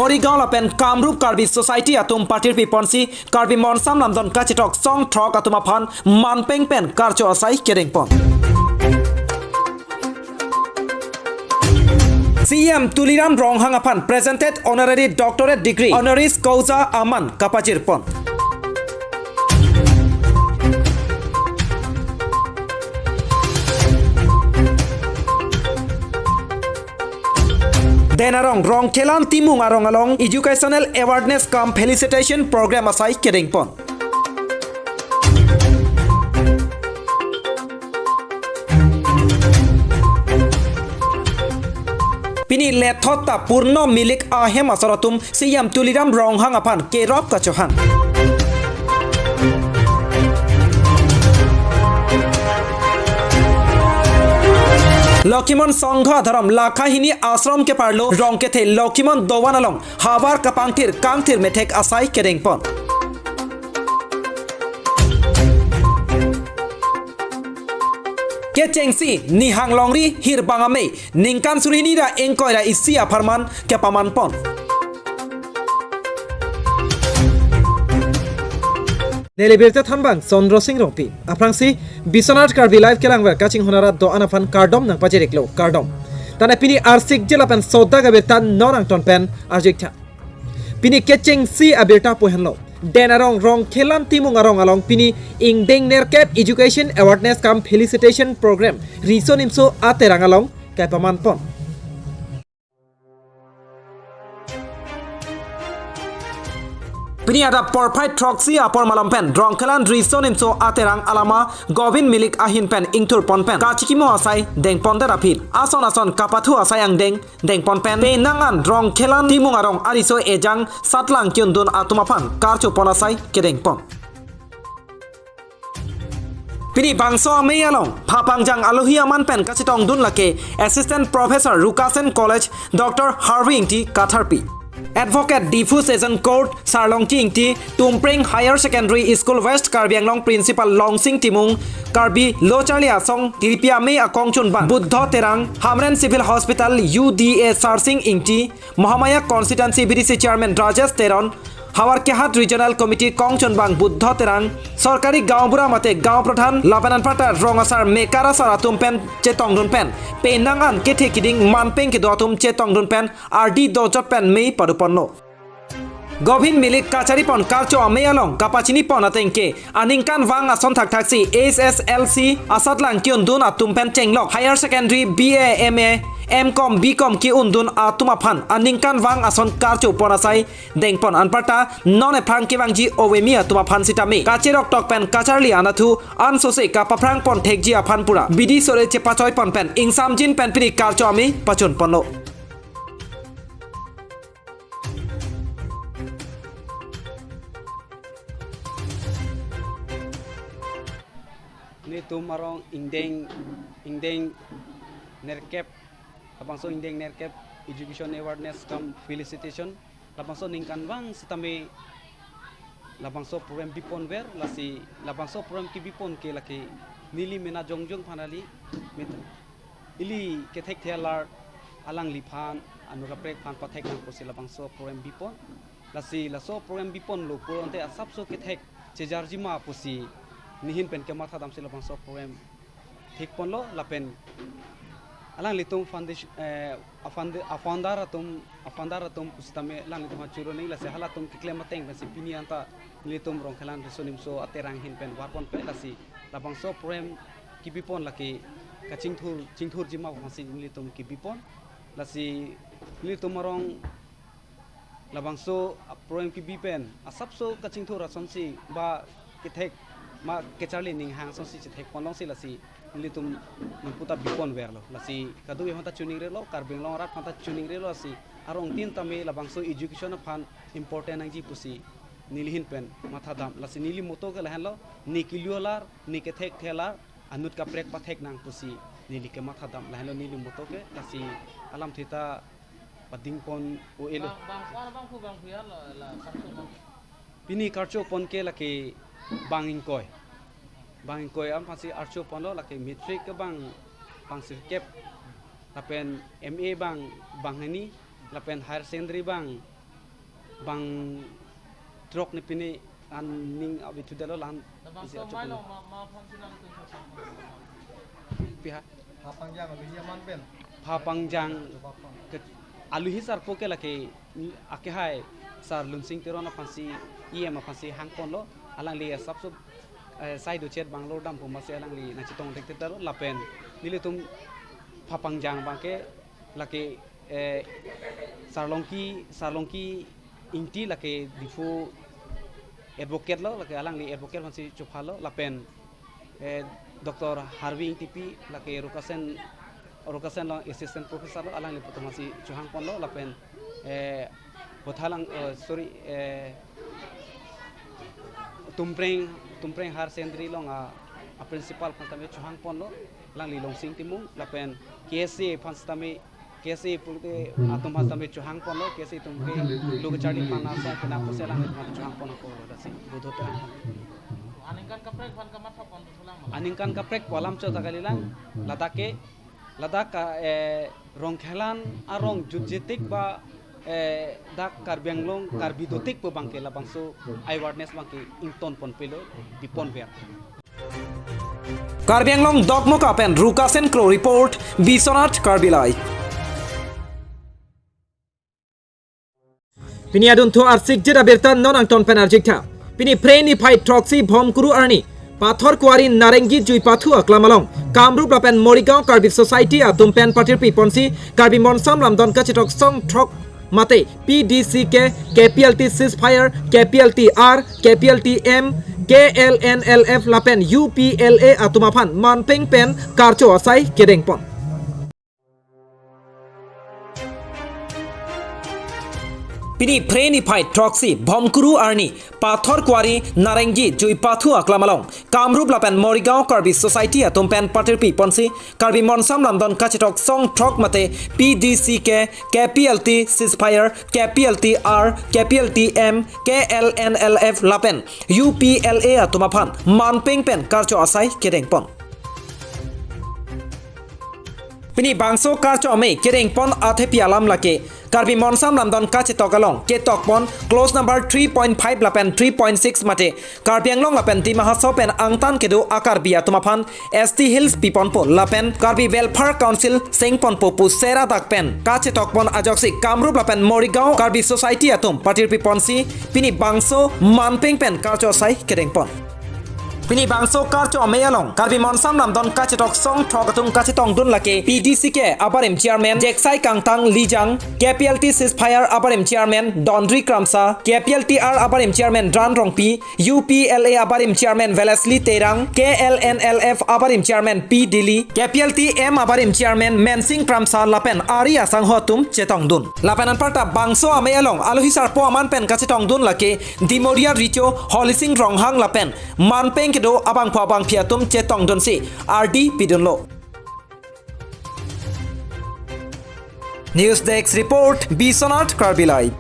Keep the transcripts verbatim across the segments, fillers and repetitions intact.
Morigaon lapen Kamrup Karbi Society atum patirpi ponsi Karbi Monsam Lamdon kachetok song throk atum aphan manpeng pen karcho asai kedeng pon. C E M Tuliram Ronghang aphan presented honorary doctorate degree honoris causa aman kapachir pon. Den arong Rongkhelan Timung arong along educational awareness cum felicitation program asai kedeng pon. Pini lethot ta Purno Milik ahem asor atum C E M Tuliram Ronghang aphan kerop kachohang. Lokhimon Songho adhorom Lakhahini Ashram keparlo Rongkethe Lokhimon Dovan along havar kapangthir kangthir methek asai kedeng pon. Kechengsi Nihang Longri Hirbang Amei ningkan suri hini ra ingkoi ra isi apharman kepaman pon. Neli birta thanbang Chandra Singh Rongpi. Aphrangsi Biswanath Karbi Live kelangver kachinghon arat do-an aphan kardom nangpachiriklo, kardom. Tane pini arsik jela pen sodak abirta non angton pen arjuik tha. Pini kechengsi abirta pu henlo. Den arong Rongkhelan Timung arong along pini ingdeng nerkep education awareness cum felicitation program Riso Nimso Aterang along kepaman pon. Pini adap porphai throksi apor malom pen Rongkhelan Riso Nimso Aterang alama Govin Milik ahin pen ingthur pon pen kachikimo asai deng pon det aphi ason ason kapathu asai angdeng deng pon pen penang an Rongkhelan Timung arong ariso ejang satlang kiundun atum aphan karcho pon asai kedeng pon. Pini bangso amei along phapangjang alohi aman pen kachetongdun lake Assistant Professor Rukasen College Doctor Harvey Ingti Katharpi, Advocate Diphu Session Court Sarlongki Ingti, Tumpreng Higher Secondary School West Karbi Anglong Principal Longsing Timung, Karbi Lo Charli Asong Tiripi Amei akongchunbang Buddho Terang, Hamren Civil Hospital U D A Sarsing Ingti, Mahamaya Constituency B D C Chairman Rajesh Teron, Howraghat Regional Committee kongchunbang Buddho Terang, Sorkari Gaonbura mate Gaon Pradhan lapen anparta rong asar mekar asar atum pen chetongdun pen penang an kethe kiding manpeng kedo atum chetongdun pen ardi dojot pen mei padu ponlo. Govin Milik kachari pon karcho amei along kapachini pon ateng ke aningkanvang ason thakthaksi H S L C asatlang kiundun atum pen chenglok Higher Secondary B A, M A, M Com, B Com kiundun atum aphan aningkanvang ason karcho pon asai deng pon anparta non ephrang kevangji ovemi atum aphan sitame kacheroktok pen kacharli anatthu ansose kapaphrang pon thekji aphan pura bidi sore chepachoi pon pen ingsamjin pen pini karcho amei pachun ponlo. Nelitum arong ingdeng, ingdeng nerkep, labangso ingdeng nerkep education awareness cum felicitation, labangso ningkanvang sitame labangso program biponver, lasi labangso program kibipon ke lake neli mena jongjong aphan kali, met-, ili kethek thelar alangliphan, anut kaprek aphan pathek nang pusi labangso program bipon. Lasi laso program biponlo pulote asapso kethek chejarji ma pusi nehin pen kemathadamsi labangso program thekponlo lapen alanglitum foundation, eh, afounder, afounder atum, afounder atum pusitame alanglitum ha churoni lasi halatum keklem ateng pensi pini anta nelitum Rongkhelan Riso Nimso Aterang ahin pen varponpe lasi labangso program kibipon lake kachingthur, chingthurji ma aphansi nelitum kibipon. Lasi nelitum arong labangso program kibi pen asapso kachingthur asonsi ba kethek ma kacharli ninghang asonsi chethekpon longsi lasi nelitum nangputa biponverlo. Lasi kadokave aphanta chiningrelo, Karbi Anglong arat aphanta chiningrelo lasi arong tin tame labangso education aphan important nangji pusi neli ahin pen mathadam. Lasi neli motto ke lahenlo, ne kelu alar, ne kethek thelar, anut kaprek pathek nang pusi neli kemathadam. Lahenlo neli motto ke, lasi alamthe ta padingpon o elo. Bang, bang, bang, bang, bang, bang, bang, bang. Pini karcho pon ke lake bang ingkoi. Bang ingkoi aphansi archo ponlo lake matric ke bang, bang sirkep. Lapen M A bang, bang hini. Lapen higher secondary bang, Bang trok ni pini aning abi thudelo lan. Bang isi so achok mai pini. Lo ma, ma aphan si nangtum sosok. Piha? Pha pangjang aluhi aman pen. Pha pangjang. Pha pang- ke aluhi sarpo ke lake akehai Sar Lunsing Teron aphan si E M aphan si hangponlo, alangli asapso, eh, sai dochet Bangalore dampo masi alangli nangchetong thekthedetlo lapen nelitum pha pangjang abangke lake, eh, Sarlongki, Sarlongki Ingti lake Diphu advocate lo, lake alangli advocate aphan si chophalo lapen, eh, Doctor Harvi Ingtipi lake Rukasen, Rukasen along assistant professor lo, alangli puthot aphan si chohangponlo lapen, eh, Pothalang, eh, sorry, eh, Tumpreng, Tumpreng Higher Secondary along a, a principal aphan tame chohangponlo, alangli Longsing Timung lapen K S A aphan tame, K S A pulote atum aphan tame chohangponlo, K S A atum ke lo kacharli aphan asong penap pusi alangli aphan chohangpon ako lo dasi, bodo terang. Aningkan kaprek aphan kamatha pon pulang malam. Aningkan kaprek pu alam chot ta kalilang, ladak ke, ladak ke, eh, Rongkhelan arong jutjetik ba, eh, dak Karbi Anglong, Karbi dotik pu abangke labangso awareness abangke ingtonpon pelo, diponver. Karbi Anglong Dokmoka pen Rukasen Kro report, Biswanath Karbi Live. Pini adunthu arsikjit abirta non angton pen arjiktha. Pini Phre niphai throksi Bhomkuru arni, Pathor Kuari Narengi Juipathu aklam along, Kamrup lapen Morigaon Karbi Society atum pen patirpi ponsi Karbi Monsam Lamdon kachetok song throk mate P D C K, K P L T ceasefire, K P L T R, K P L T M, K L N L F lapen U P L A atum aphan manpeng pen karcho asai kedengpon. Pini Phre niphai throksi Bhomkuru arni Pathor Kuari Narengi Juipathu aklam along Kamrup lapen Morigaon Karbi Society atum pen patirpi ponsi Karbi Monsam Lamdon kachetok song throk mate P D C K, K P L T ceasefire, K P L T R, K P L T M, K L N L F lapen U P L A atum aphan manpeng pen karcho asai kedengpon. Pini bangso karcho amei kedengpon athepi alam lake Karbi Monsam Lamdon kachetok along ketokpon clause number three point five lapen three point six mate Karbi Anglong lapen Dima Hasao pen angtan kedo a-Karbi atum aphan S T Hills piponpo lapen Karbi Welfare Council sengponpo pu sera dak pen kachetokpon ajoksi Kamrup lapen Morigaon Karbi Society atum patirpi ponsi pini bangso manpeng pen karcho asai kedengpon. Pini bangso karcho amei along Karbi Monsam Lamdon kachetok song throk atum kachetongdun lake P D C K abarim chairman Jeksai Kangtang Lijang, K P L T ceasefire abarim chairman Dondri Kramsa, K P L T R abarim chairman Dran Rongpi, U P L A abarim chairman Wellesley Terang, K L N L F abarim chairman P Dili, K P L T M abarim chairman Mensing Kramsa lapen ari asangho atum chetongdun. Lapen anparta bangso amei along alohi sarpo aman pen kachetongdun lake Dimoria Richo, Holising Ronghang lapen manpeng kedo abangphu abangphi atum chetongdunsi ardi pidunlo. News Desk Report, Biswanath Karbi Live.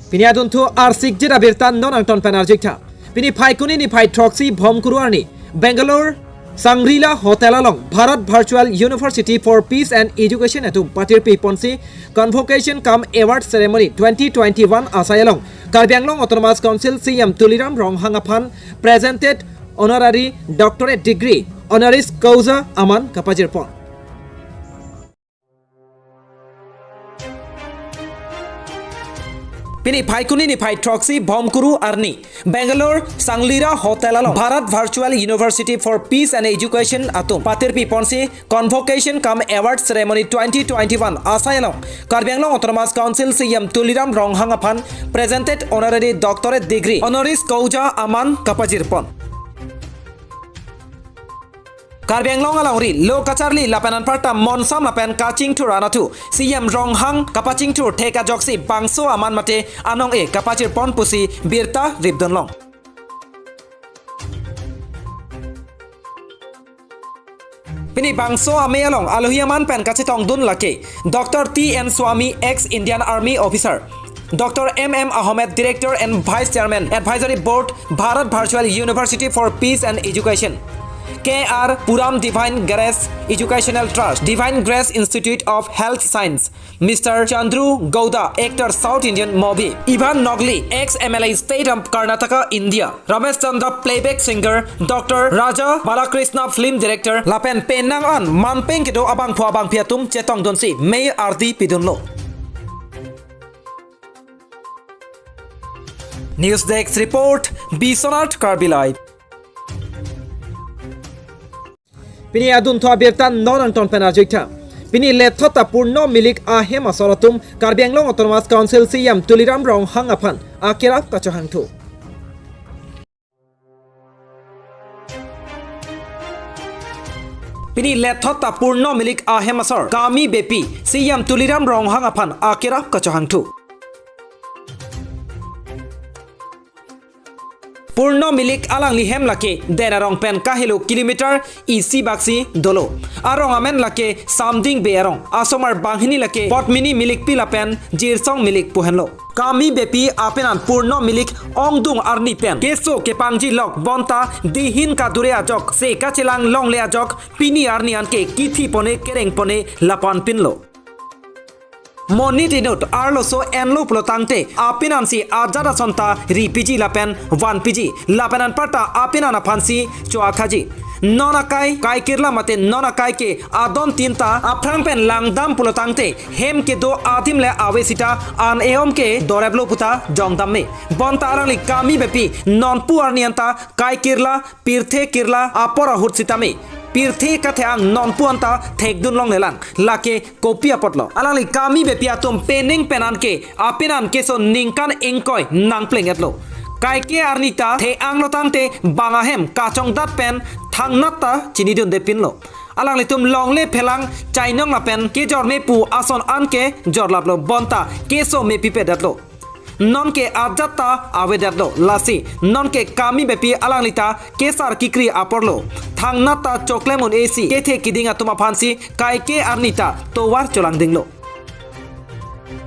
Pini adunthu arsikjit abirta non angton pen arjiktha. Pini Phaikuni niphai throksi Bhomkuru arni, Bangalore Sangrila Hotel along Bharat Virtual University for Peace and Education atum patirpi ponsi Convocation cum Award Ceremony twenty twenty-one asai along Karbi Anglong Autonomous Council C E M Tuliram Ronghang aphan presented honorary doctorate degree honoris causa aman kapajirpon. Pini Phaikuni niphai throksi Bhomkuru arni Bangalore Sangrila Hotel along Bharat Virtual University for Peace and Education atum patirpi ponsi Convocation cum Award Ceremony twenty twenty-one asai along Karbi Anglong Autonomous Council C E M Tuliram Ronghang aphan presented honorary doctorate degree honoris causa aman kapajirpon. Karbi Anglong alongri lo kacharli lapen anparta monsam lapen kachingthur anatthu C E M Ronghang kapachingthur thek ajoksi bangso aman mate anong-e kapajirpon pusi birta ripdunlong. Pini bangso amei along alohi aman pen kachetongdun lake Doctor T N Swami, ex Indian Army officer, Doctor M M Ahmed, Director and Vice Chairman, Advisory Board, Bharat Virtual University for Peace and Education, K R Puram Divine Grace Educational Trust, Divine Grace Institute of Health Science, Mister Chandru Gowda, actor South Indian movie, Ivan Nogli, ex M L A State of Karnataka, India, Ramesh Chandra, playback singer, Doctor Raja Balakrishna, film director, lapen penang an manpeng kedo abangphu abangphi atum chetongdunsi mei ardi pidunlo. News Desk Report, Biswanath Karbi Live. Pini adunthu abirta non angton pen arjuitha. Pini lethot ta Purno Milik ahem asor atum Karbi Anglong Autonomous Council C E M Tuliram Ronghang aphan akerap kachohangthu. Pini lethot ta Purno Milik ahem asor Kami Bepi C E M Tuliram Ronghang aphan akerap kachohangthu. Purno Milik alangli hem lake Den Arong pen kahelo kilometer isi baksi dolo. Arong amen lake Samding Bey Arong. Asomar banghini lake Potmini Milikpi lapen Jirsong Milik pu henlo. Kami Bepi apenan Purno Milik ongdung arni pen keso kepangji lok bonta dihin kadure ajok se kachelang longle ajok pini arni anke kithi pone kereng pone lapu-an pinlo. Monit inut arloso enlo pulotangte apenansi ajat ason ta ripiji lapen vanpiji, lapen anparta apenan aphansi choakhaji. Non akai kaikirla mate non akai ke adon tin ta aphrang pen langdam pulotangte hem kedo adim le ave sita an eom ke doreplo puta jongdam me. Bonta alangli Kami Bepi nonpu arni anta kaikirla pirthe kirla apor ahut sitame pirthe kathe-ang nonpu anta thekdun longlelang, lake kopi apotlo. Alangli Kami Bepi atum penang pen anke apenan keso ningkan ingkoi nangpleng-etlo. Kaike arni ta the-ang lotangte bang ahem kachongdat pen thangnat ta chinidunde pinlo. Alanglitum longle phelang chainong lapen kejor me pu ason anke jorlaplo bonta keso mepipedetlo. Nonke ajat ta avedetlo, lasi nonke Kami Bepi alangli ta kesar kikri aporlo. Thangnat ta choklem un-esi kethe kiding atum aphansi kaike arni ta tovar cholangdinglo.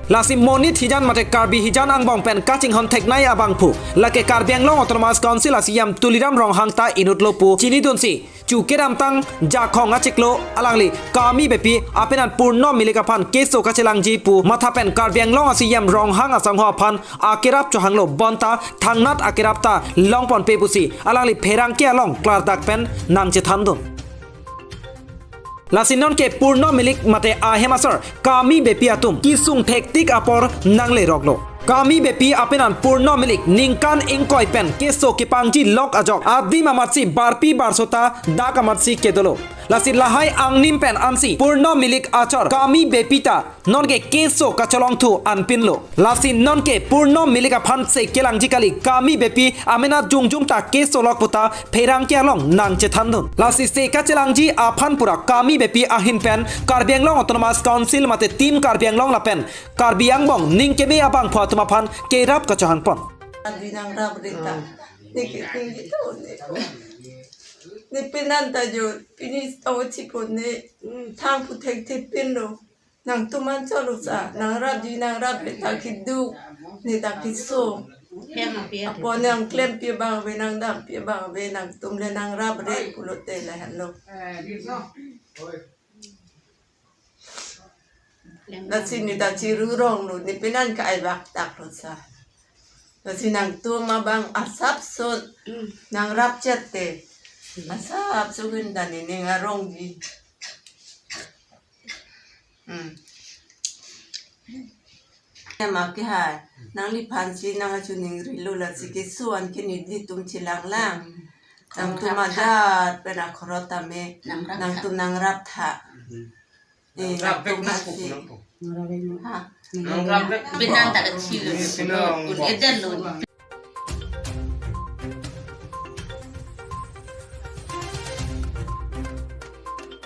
Lasi monit hijan mate Karbi hijan angbong pen kachinghon theknei abangphu lake Karbi Anglong Autonomous Council a C E M Tuliram Ronghang ta inutlo pu chinidunsi chu kedamtang Jakhong achiklo alangli Kami Bepi apenan Purno Milik aphan keso kachelangji pu matha pen Karbi Anglong a C E M Ronghang asangho aphan akerap chohanglo bonta thangnat akerap ta longponpe pusi alangli pherangke along klardak pen nangchethandun. Lasi nonke Purno Milik mate ahem asor Kami Bepi atum kesung thektik apor nangleroklo. Kami Bepi apenan Purno Milik ningkan ingkoi pen keso kepangji lok ajok adim amatsi barpi barso ta dak amatsi kedolo. Lasi lahai angnim pen ansi Purno Milik achor Kami Bepi ta nonke keso kacholongthu anpinlo. Lasi nonke Purno Milik aphansi kelangji kali, Kami Bepi amenat jongjong ta keso lok puta pherangke along nangchethandun. Lasi se kachelangji aphan pura Kami Bepi ahin pen Karbi Anglong Autonomous Council mate Team Karbi Anglong lapen Karbi angbong ning keme abangphu atum aphan kerap kachohangpon. Adi nangrap rita. Niki tinggi tu ni. Ni penan ta jo, pini tau chipon ni. Thang pu thekthepinlo. Nangtum an cholo sa, nangrapji nangrap le ta kiduk, ne ta kiso. Apot nangklempi abang ave, nangdampi abang ave, nangtum le nangrap re pulote lahenlo. Lasi ne ta chiru ronglo, ne penan ka-ai vaktaklo sa. Lasi nangtum abang asapson nangrap chette. Asapson kin ta ne ning arongji. Hmm. Ema ke hai, nangliphansi nang achuning rilo lasi keso an ke ne netum chelanglang. Nangtum ajat pen akhorot tame, nangtum nangrap tha. Eh, nangtum masi. Ha? Binan ta kachilo. Un eder lo.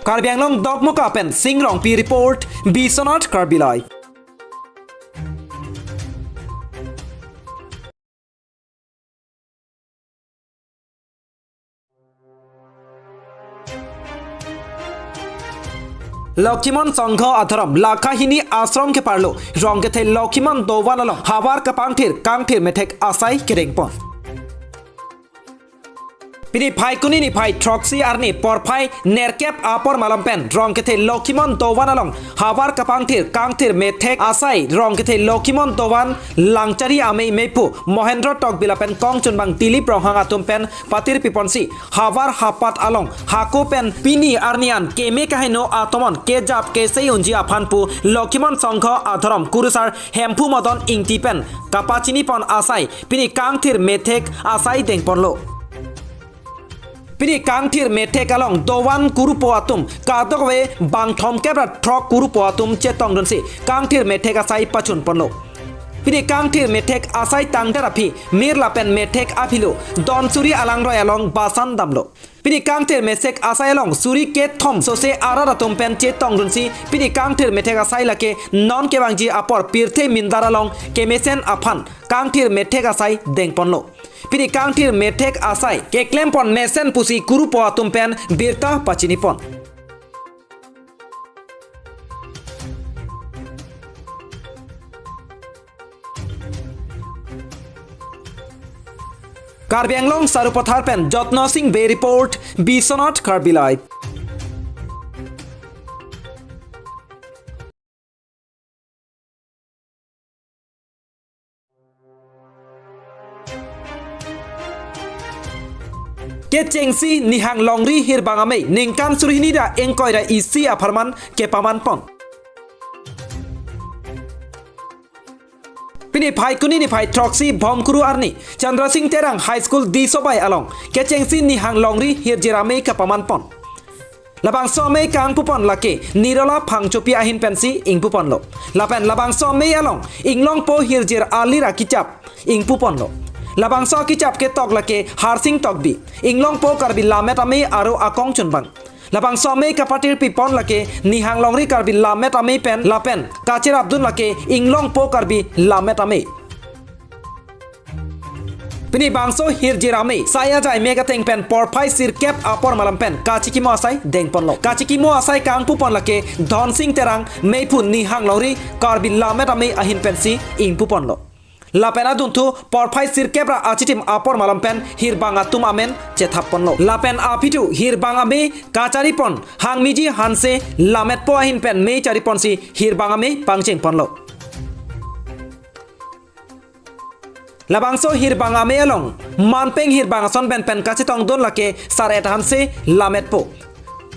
Karbi Anglong Dokmoka pen Sing Rongpi report, Biswanath Karbi Live. Lokhimon Songho adhorom Lakhahini Ashram keparlo Rongkethe Lokhimon dovan along havar kapangthir kangthir methek asai kerengpon. Pini Phaikuni niphai throksi arni porphai nerkep apor malom pen Rongkethe Lokhimon Dovan along havar kapangthir kangthir methek asai Rongkethe Lokhimon Dovan Langchari amei mephu Mohendro Tokbi lapen kongchunbang Dilip Ronghang atum pen patir piponsi havar hapat along hako pen pini arni an keme kaheno atomon kejap kesei unji aphan pu Lokhimon Songkho adhorom kurusar Hemphu Modon Ingti pen kapachinipon asai pini kangthir methek asai dengponlo. Pini kangthir methek along Dovan kurupo atum kadokave bang thomkep ra throk kurupo atum chetongdunsi kangthir methek asai pachunponlo. Pini kangthir methek asai tangdet aphi mir lapen methek aphilo don suri alangroi along basan damlo. Pini kangthir methek asai along suri kethom sose arat atum pen chetongdunsi pini kangthir methek asai lake non kevangji apor pirthe mindar along kemesen aphan kangthir methek asai dengponlo. Pini kangthir methek asai keklempon mesen pusi kurupo atum pen birta pachinipon. Karbi Anglong Sarupathar pen Jotno Sing Bey report, Biswanath Karbi Live. Kechengsi Nihang Longri Hirbang Amei ningkan suri hini ra ingkoi ra isi apharman kepamanpon. Pini Phaikuni niphai throksi Bhomkuru arni Chandra Sing Terang High School Disobai along kechengsi Nihang Longri Hirjir Amei kapamanpon. Labangso amei kangpupon lake Nirola Phangchopi ahin pensi ingpuponlo. Lapen labangso amei along Inglongpo Hirjir alir akichap ingpuponlo. Labangso akichap ketok lake Harsing Tokbi, Inglongpo Karbi Lammet Amei aro akongchunbang. Labangso amei kapatir pipon lake Nihang Longri Karbi Lammet Amei pen lapen kacherapdun lake Inglongpo Karbi Lammet Amei. Pini bangso Hirjir Amei sai ajai mek ateng pen porphai sirkep apor malom pen kachikimo asai dengponlo. Kachikimo asai kangpupon lake Dhon Sing Terang mephu Nihang Longri Karbi Lammet Amei ahin pensi ingpuponlo. Lapen adunthu porphai sirkep ra achitim apor malom pen hirbang atum amen chethapponlo. Lapen aphi thu hirbang amei kacharipon Hangmiji Hanse Lammetpo ahin pen mei chariponsi hirbang amei pangchengponlo. Labangso hirbang amei along manpeng hirbang ason pen pen kachetongdun lake Saret Hanse Lammetpo,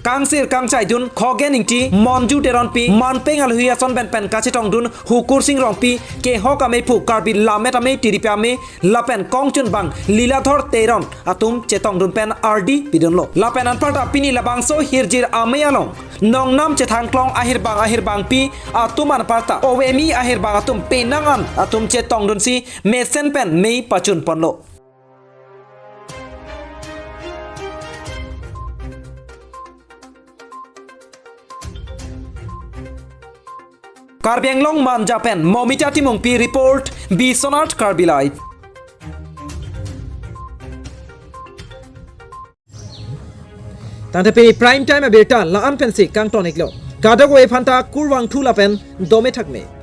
kangsir kangchaidun Khogen Ingti, Monju Teronpi, manpeng alohi ason pen pen kachetongdun Hukur Sing Rongpi, kehok amei phu Karbi Lammet Amei tiripi amei lapen kongchunbang Liladhor Teron atum chetongdun pen ardi pidunlo. Lapen anparta pini labangso Hirjir Amei along nongnam chethangklong ahirbang ahirbangpi atum anparta ovemi ahirbang atum penang an atum chetongdunsi mesen pen mei pachunponlo. Karbi Anglong Manja pen Momita Timungpi report, Biswanath Karbi Live. Tangte pini prime time abirta la-an pensi kangton-iklo. Kadokave aphanta kurvangthu lapen dome thakme.